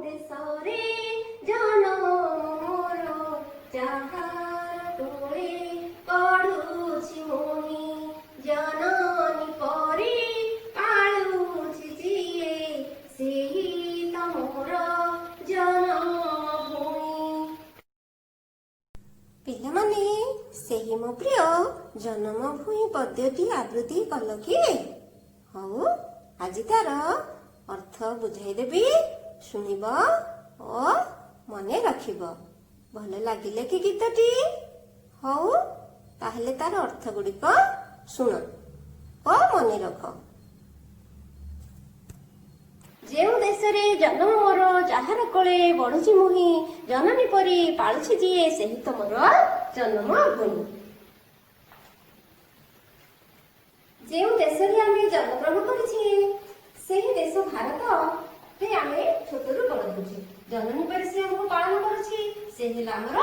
ଦେଶରେ ଜନମ ମୋର, ଯାହାର କୋଳେ ବଢୁଛି ମୁହିଁ, ଜନନୀ ପରି ପାଳୁଛି ଯିଏ, ସେହି ତ ମୋର ଜନ୍ମଭୂମି। ପିଲାମାନେ, ସେହି ମୋ ପ୍ରିୟ ଜନ୍ମଭୂମି ପଦ୍ୟଟି ଆବୃତ୍ତି କଲ କି? ହଉ, ଆଜି ତାର ଅର୍ଥ ବୁଝାଇଦେବି, ଶୁଣିବ ଓ ମନେ ରଖିବ। ଭଲ ଲାଗିଲେ କି ଗୀତଟି? ହଉ, ତାହେଲେ ତାର ଅର୍ଥ ଗୁଡ଼ିକ ଶୁଣ ଓ ମନେ ରଖ। ଯେଉଁ ଦେଶରେ ଜନ୍ମ ମୋର, ଯାହାର କୋଳେ ବଢୁଛି ମୁହିଁ, ଜନନୀ ପରି ପାଳୁଛି ଯିଏ, ସେହି ତ ମୋର ଜନ୍ମଭୂମି। ଯେଉଁ ଦେଶରେ ଆମେ ଜନ୍ମଗ୍ରହଣ କରିଛେ, ସେହି ଦେଶ ଭାରତରେ ଆମେ ଛୋଟରୁ ବଡ ହେଉଛେ। ଜନନୀ ପରି ସେ ଆମକୁ ପାଳନ କରୁଛି, ସେ ହେଲା ଆମର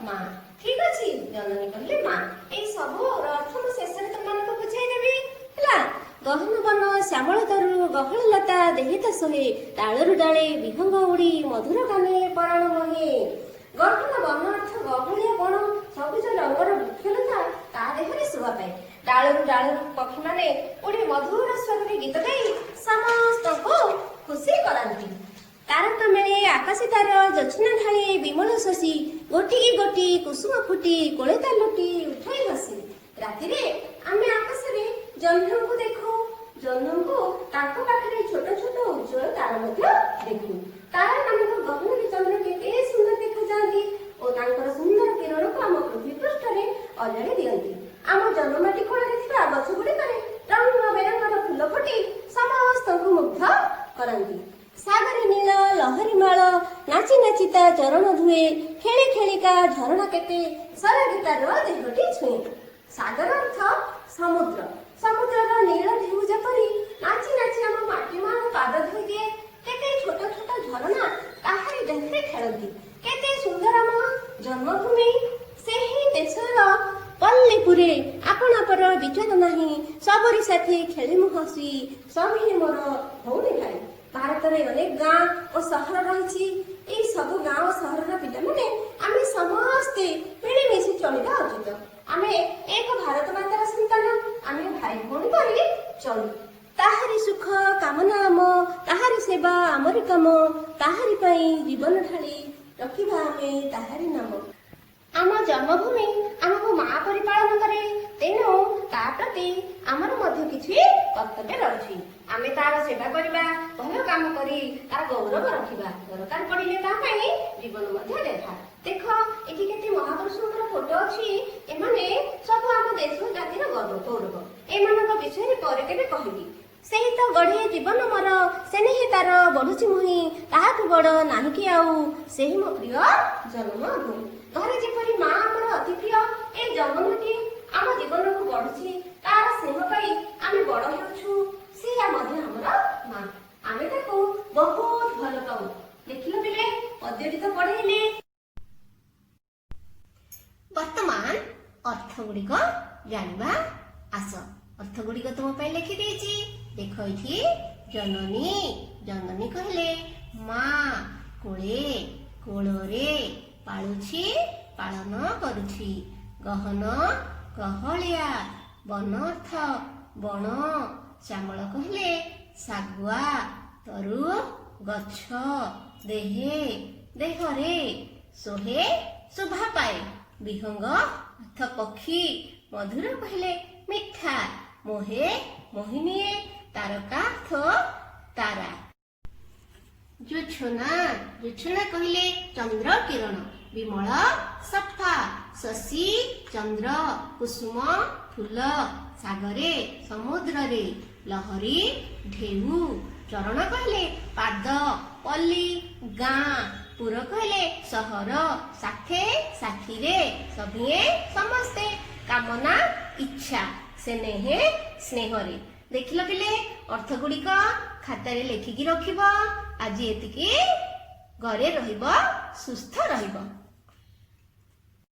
ମା। ଠିକ ଅଛି? ଜନନୀ କହିଲେ ମା। ଏଇ ସବୁ ଅର୍ଥ ମୁଁ ଶେଷରେ ତମମାନଙ୍କୁ ବୁଝାଇଦେବି, ହେଲା? ଗହନ ବନ ଶ୍ୟାମଳ ତରୁ, ଗହଳ ଲତା ଦେହେ ତ ଶୋହେ, ଡାଳରୁ ଡାଳେ ବିହଙ୍ଗ ଉଡ଼ି ମଧୁର ଗାନେ ପରାଣ ମୋହେ। ଗହନ ବନ ଅର୍ଥ ଗହଳିଆ ବଣ, ସବୁଜ ରଙ୍ଗର ବୃକ୍ଷଲତା ତା ଦେହରେ ଶୋଭା ପାଏ। ଡାଳରୁ ଡାଳରୁ ପକ୍ଷୀମାନେ ଉଡ଼ି ମଧୁର ସ୍ୱରରେ ଗୀତ ଗାଇ ସମସ୍ତଙ୍କୁ ଖୁସି କରାନ୍ତି। ତାରକା ମେଳେ ଆକାଶେ ତାର, ଜୋଛନା ଢାଳେ ବିମଳ ଶଶୀ, ଗୋଟିକି ଗୋଟି କୁସୁମ ଫୁଟି କୋଳେ ତା ଲୁଟି ଉଠାଇ ହସି। ରାତିରେ ଆମେ ଆକାଶରେ ଜହ୍ନଙ୍କୁ ଦେଖୁ। ଜହ୍ନଙ୍କୁ ତାଙ୍କ ପାଖରେ ଛୋଟ ଛୋଟ ଉଜ୍ଜଳ ତାରା ମଧ୍ୟ ଦେଖୁ। ତାରା ମାନଙ୍କ ଗହଣରେ ଚନ୍ଦ୍ର କେତେ ସୁନ୍ଦର ଦେଖାଯାଆନ୍ତି ଓ ତାଙ୍କର ସୁନ୍ଦର କିରଣକୁ ଆମ ପୃଥିବୀ ପୃଷ୍ଠରେ ଅଜାଡ଼ି ଦିଅନ୍ତି। ଆମ ଜନ୍ମମାଟି କୋଳରେ ଥିବା ଗଛ ଗୁଡ଼ିକରେ ରଙ୍ଗ ବେରଙ୍ଗର ଫୁଲ ଫୁଟି ସମସ୍ତଙ୍କୁ ମୁଗ୍ଧ କରନ୍ତି। ସାଗରେ ନୀଳ ଲହରୀ ମାଳ, ନାଚି ନାଚି ତା ଚରଣ ଧୁଏ, ଖେଳି ଖେଳିକା ଝରଣା କେତେ ସରାଗି ତାର ଦେହଟି ଛୁଏଁ। ସାଗର ଅର୍ଥ ସମୁଦ୍ର। ସମୁଦ୍ରର ନୀଳ ଢେଉ ଯେପରି ନାଚି ନାଚି ଆମ ମାଟି ମାର ପାଦ ଧୋଇ ଦିଏ, କେତେ ଛୋଟ ଛୋଟ ଝରଣା ତାହାରି ଦେହରେ ଖେଳନ୍ତି। କେତେ ସୁନ୍ଦର ଆମ ଜନ୍ମଭୂମି। ସେହି ଦେଶର ପଲ୍ଲୀପୁରେ ଆପଣା ପର ବିଚାର ନାହିଁ, ସବୁରି ସାଥୀ ଖେଳି ମୁଁ ହସି, ସଭିଏଁ ମୋର ଭଉଣୀ ଭାଇ। ଭାରତରେ ଅନେକ ଗାଁ ଓ ସହର ରହିଛି। ଏଇ ସବୁ ଗାଁ ଓ ସହରର ପିଲାମାନେ ଆମେ ସମସ୍ତେ ମିଳିମିଶି ଚଳିବା ଉଚିତ। ଆମେ ଏକ ଭାରତ ମାତାର ସନ୍ତାନ। ଆମେ ଭାଇ ଭଉଣୀ ପରି ଚଳୁ। ତାହାରି ସୁଖ କାମନା ଆମ, ତାହାରି ସେବା ଆମରି କାମ, ତାହାରି ପାଇଁ ଜୀବନ ଢାଳି ରଖିବା ଆମେ ତାହାରି ନାମ। ଆମ ଜନ୍ମଭୂମି ଆମକୁ ମା ପରି ପାଳନ କରେ, ତେଣୁ ତା ପ୍ରତି ଆମର ମଧ୍ୟ କିଛି କର୍ତ୍ତବ୍ୟ ରହିଛି। ଆମେ ତାର ସେବା କରିବା, ଭଲ କାମ କରି ତାର ଗୌରବ ରଖିବା, ଦରକାର ପଡ଼ିଲେ ତା ପାଇଁ ଜୀବନ ମଧ୍ୟ ଦେବା। ଦେଖ, ଏଠି କେତେ ମହାପୁରୁଷଙ୍କର ଫଟୋ ଅଛି। ଏମାନେ ସବୁ ଆମ ଦେଶ ଜାତିର ଗର୍ବ, ଗୌରବ। ଏମାନଙ୍କ ବିଷୟରେ ପରେ କେବେ କହିବି। ସେହି ତ ଗଢ଼େ ଜୀବନ ମୋର, ସେନେହେ ତାର ବଢୁଛି ମୁହିଁ, ତାହାଠୁ ବଡ ନାହିଁ କି ଆଉ, ସେହି ମୋ ପ୍ରିୟ ଜନ୍ମଭୂମି। ଘରେ ଯେପରି ମା ଆମର ଅତି ପ୍ରିୟ, ଏ ଜନ୍ମମାଟି ଆମ ଜୀବନକୁ ଗଢୁଛି, ତାର ସ୍ନେହ ପାଇ ଆମେ ବଡ ହେଉଛୁ। ସେ ମଧ୍ୟ ଆମର ମା। ଆମେ ତାକୁ ବହୁତ ଭଲ ପାଉ। ଦେଖିଲ ପିଲେ, ପଦ୍ୟଟି ତ ପଢେଇଲି। ବର୍ତ୍ତମାନ ଅର୍ଥ ଗୁଡ଼ିକ ଜାଣିବା ଆସ। ଅର୍ଥ ଗୁଡ଼ିକ ତୁମ ପାଇଁ ଲେଖିଦେଇଛି, ଦେଖ ଏଠି। ଜନନୀ, ଜନନୀ କହିଲେ ମା। କୋଳେ, କୋଳରେ। ପାଳୁଛି, ପାଳନ କରୁଛି। ଗହନ, ଗହଳିଆ। ବନ ଅର୍ଥ ବଣ। ଶ୍ୟାମଳ କହିଲେ ଶାଗୁଆ। ତରୁ, ଗଛ। ଦେହେ, ଦେହରେ। ଶୋହେ, ଶୋଭା ପାଏ। ବିହଙ୍ଗ ଅର୍ଥ ପକ୍ଷୀ। ମଧୁର କହିଲେ ମିଠା। ମୋହେ, ମୋହିନିଏ। ତାରକା ଅର୍ଥ ତାରା। ଜୋଛନା, ଜୋଛନା କହିଲେ ଚନ୍ଦ୍ର କିରଣ। ବିମଳ, ସଫା। ଶଶୀ, ଚନ୍ଦ୍ର। କୁସୁମ, ଫୁଲ। ସାଗରେ, ସମୁଦ୍ରରେ। ଲହରୀ, ଢେଉ। ଚରଣ କହିଲେ ପାଦ। ପଲ୍ଲୀ, ଗାଁ। ପୁର କହିଲେ ସହର। ସାଥେ, ସାଥିରେ। ସଭିଏଁ, ସମସ୍ତେ। କାମନା, ଇଚ୍ଛା। ସ୍ନେହେ, ସ୍ନେହରେ। ଦେଖିଲ ପିଲେ, ଅର୍ଥ ଗୁଡ଼ିକ ଖାତାରେ ଲେଖିକି ରଖିବ। ଆଜି ଏତିକି। ଘରେ ରହିବ, ସୁସ୍ଥ ରହିବ।